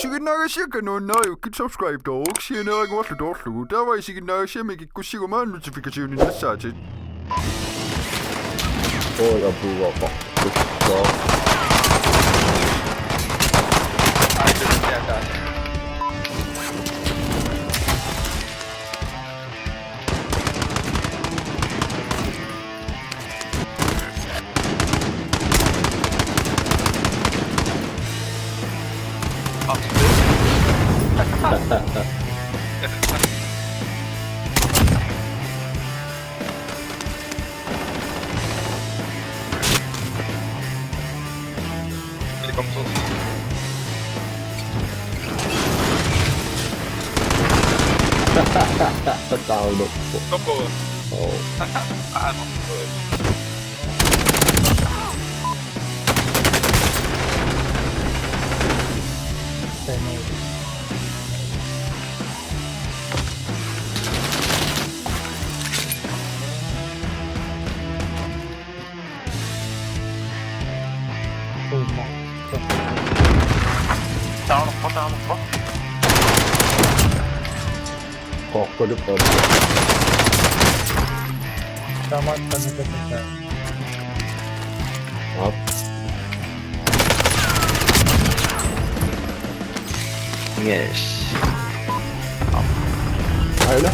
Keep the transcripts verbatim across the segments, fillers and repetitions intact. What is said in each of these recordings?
Isiginnaagassiakka nuannariukkit subscribe-tooruk sianeeranguarlu toorlugu. Taava isiginnaagassiami kikkussiguma notification-innassaatit. Oi, apuugaappa. Ai, det er der. Velkommen til. Taavunuppoq. Nuppoq. Oo. Aa, nuppoq. Taarnerpa, taarnerpa. Qoqquluppoq. Taamaattumik takutaa. Aap. Yes. Aina.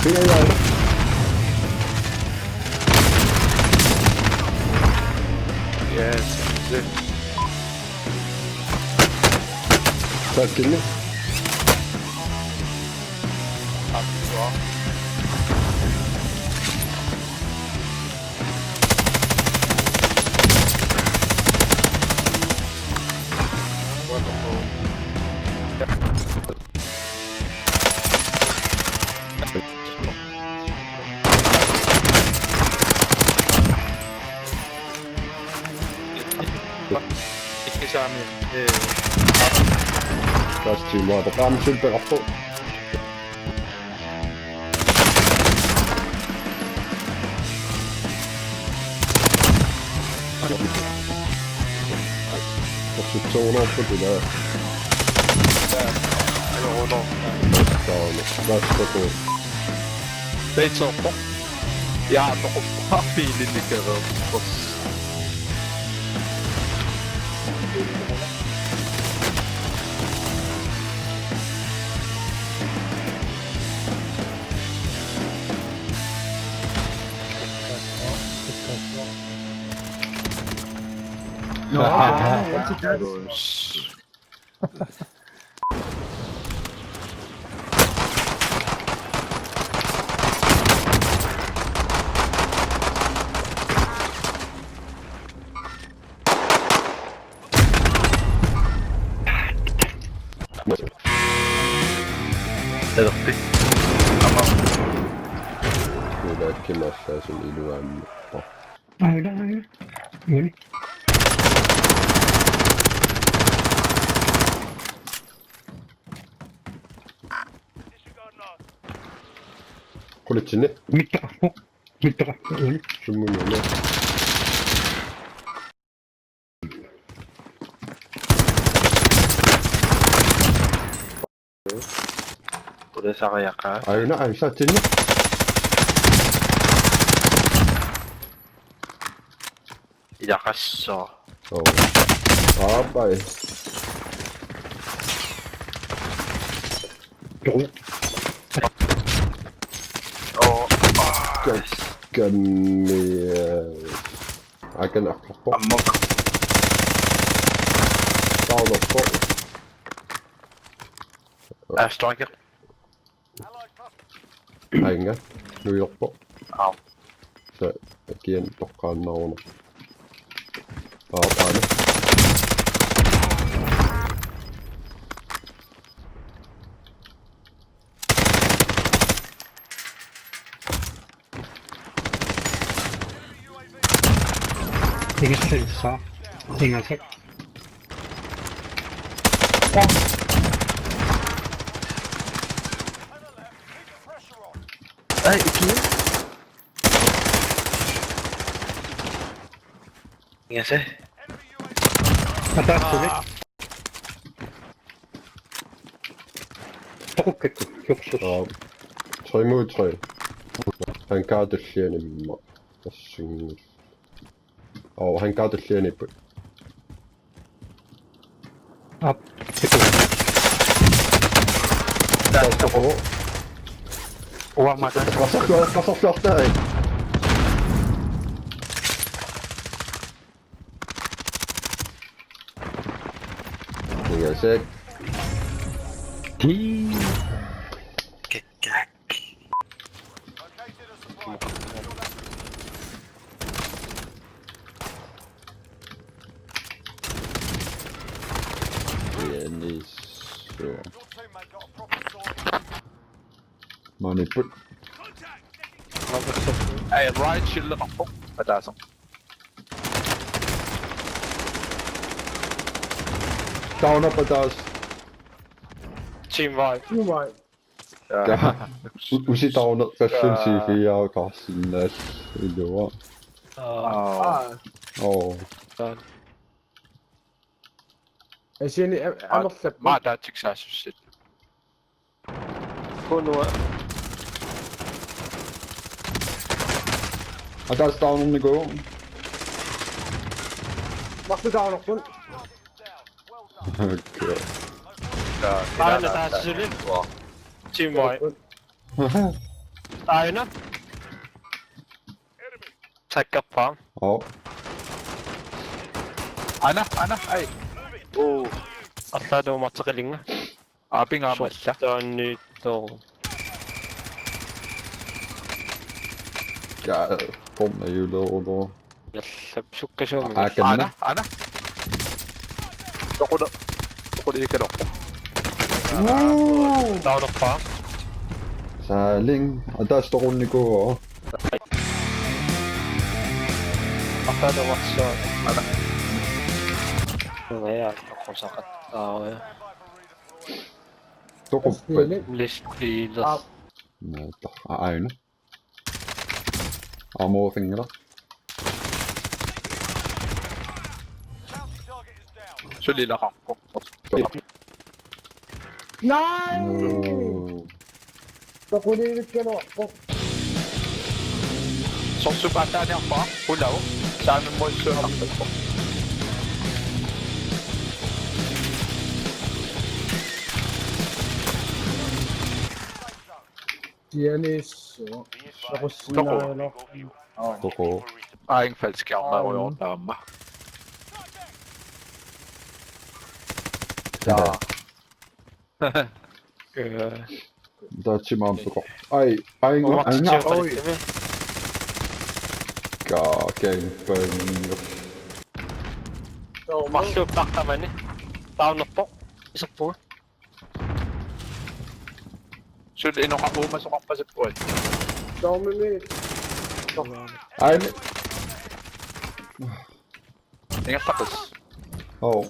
Fire i. Yes. Taakkunni. Ikkisaami, ee. Taas tiimaata qaamsulpeqarpoq. Orsutsoornerput ila. Taava, taava. Peitsoorpoq. Ja, toquppaarpiilinnikkereerpoq. No, Talerpit. Aamma. Kuulaakkimaassaasun iluaammi. Aina, aina. Ngani. Qulitsinni. Mittaqarpoq. Mittaqarpoq. Ngani. Summununa. Qulisariaqaat. Aina, aisatsinni. Ilaqassooq. Oo. Aapai. Joo. Oo. Ka-, kammi, eh, akan aqlarpoq. Ammut. Taarnerpoq. Aa, striker. Aanga, nuiorpoq. Aap. Sa, kian toqqaannaruna. Aap, aana. Ingasak. Ingasak. Ai, ikiu. Ingasaat. Ataasilik. Toqukkakku, hyoqsus. Aa, tre mod tre. Hangarit tulliani immaqa. Tassungi. Oo, hangarit tullianiipput. Aap. Taava. Uanga taanna. Qasorlu-, qasorluartai. Ingasaat. Tii. Kikkaak. Pianissua. Maaniipput. Ai, right shield-eqarpoq. Ataaseq. Down up ataaseq. Team wipe. Team wipe. Ja. Ja. U-, usi down up, fashion. Ja. C P R Carsten, ilua. Aa. Aa. Oo. Taa. Asiani a-, amerlappa. Maa taatsiksaassussit. Kunua. Ataaseq downernikuuvoq. Marluk downerput. Okay. Aana taasisuli. Team wipe. Aana. Takkerpaa. Oo. Aana, aana, ai. Oo. Arlaat uummarteqilinnga. Aapingaamalla. Sortaanniittoq. Ja, kom, er jo lov, lov. Jallap sukkasuumik. Aa, kanna. Aana, aana. Toquna. Toquna ikalorpoq. Woo! Downerpaa. Saaling. Ataaseq toqunnikuuvoq. Ataa tamarsuaq. Aana. Nungaja toqusaqattaarpoq. Toquppat. Listbiiler. Aa. Naata. Aa, aana. Amorinngilaq. Suli ilaqarpoq. Nej! Noo. Toquliivikkaluarpoq. Sorsup ataaniarpara, Pulau. Saamimmuissuunarpara. Pianissua. Soqussinnaajalo. Toqu. Aaing falsk armor, aamma. Ja. Øh. Taava timaam toqu. Ai, ai, ngo, ai, ngo, oi. Ka, kæmpe. Marluk taqqamani. Taunnerpoq. Iserpunga. Suli inoqa-, uumasoqarpasippugut. Taumimi. Aini. Ingattaqis. Oo.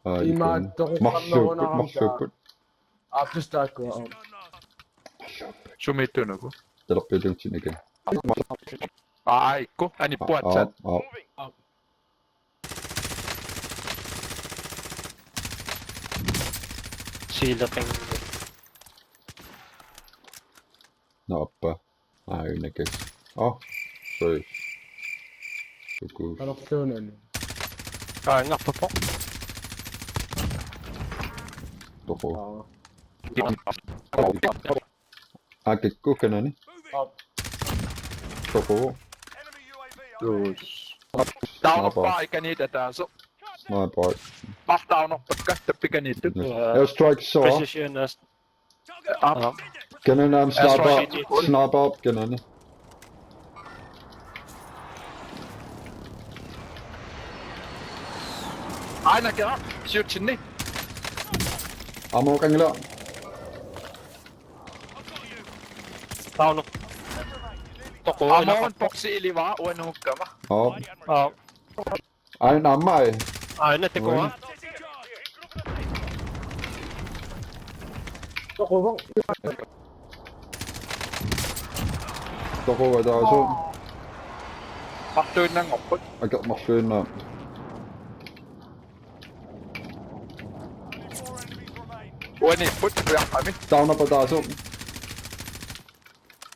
Aa, ima ikun. Toqu marluupput, marluupput. Aa, plus taakku, aa. Sumiittunuku. Talerpialuutsinnakin. Aa, ikku. Anippuatsat. Aa, aa. Sileqing. Naappa. Aa, unakas. Aa, sorry. Suku. Anorluunani. Aa, ngarpappoq. Toqu. Aa. Akikku kanani. Aa. Toqu. Yes. Taunnerpaa ikaniit ataaseq. Sniper. Marluk taunnerpakka tappikaniittut. Yes. Airstrike soorlu. Precision as-, aap. Kanani aamma sniper. Airstrike. Sniper kanani. Aana kera, siutsinni. Ammo kangila. Taunnerpoq. Toqu. Ammo boxi ilivara uanga nungukkama. Aap. Aap. Aana aamma. Aana takuara. Toqu. Toqu ataaseq. Marluinnanngorput. Akeq marluinnaq. Uaniipput ujaqqami. Taarnap ataaseq.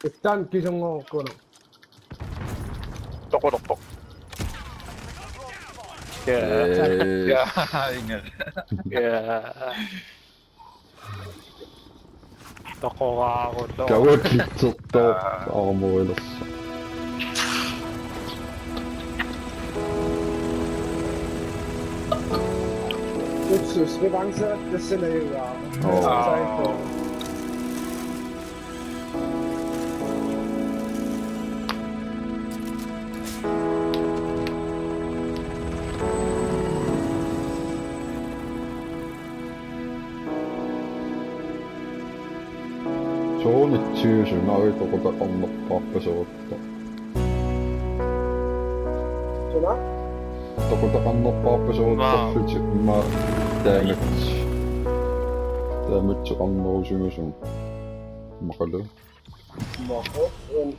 Istan kisunngorukkuno. Toqulerpoq. Ja. Ee. Ja, inga. Ja. Toqoraarutoq. Kavakitsertoq armorilersoq. Utsus, revanche, det sender jeg jo. Åh. Åh. Soorunami tyve sumari toqutaqarnerpaarpaserup. Suna? Toqutaqarnerpaarpaserup Wow. Tarlutik immaqa damage. Damage-eqarnerusimasumik. Maqalu. Moko, en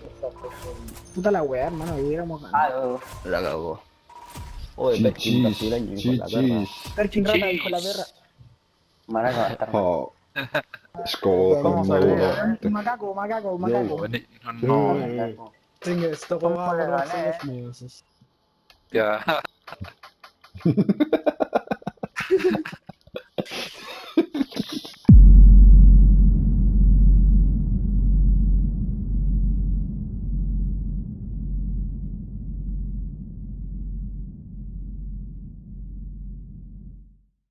Puta la wea, hermano, ahí era mojado. Ah, no, la cagó. Oye, G Berkin, G's, Brasil, hijo de la G perra. G's. Perkin rata, hijo de la perra. Maraca, está. Ha. Score Vamos a ver. qannerula. Macaco, macaco, macaco. Ni, no. Tengo esto como ahora, somos míos. Ja.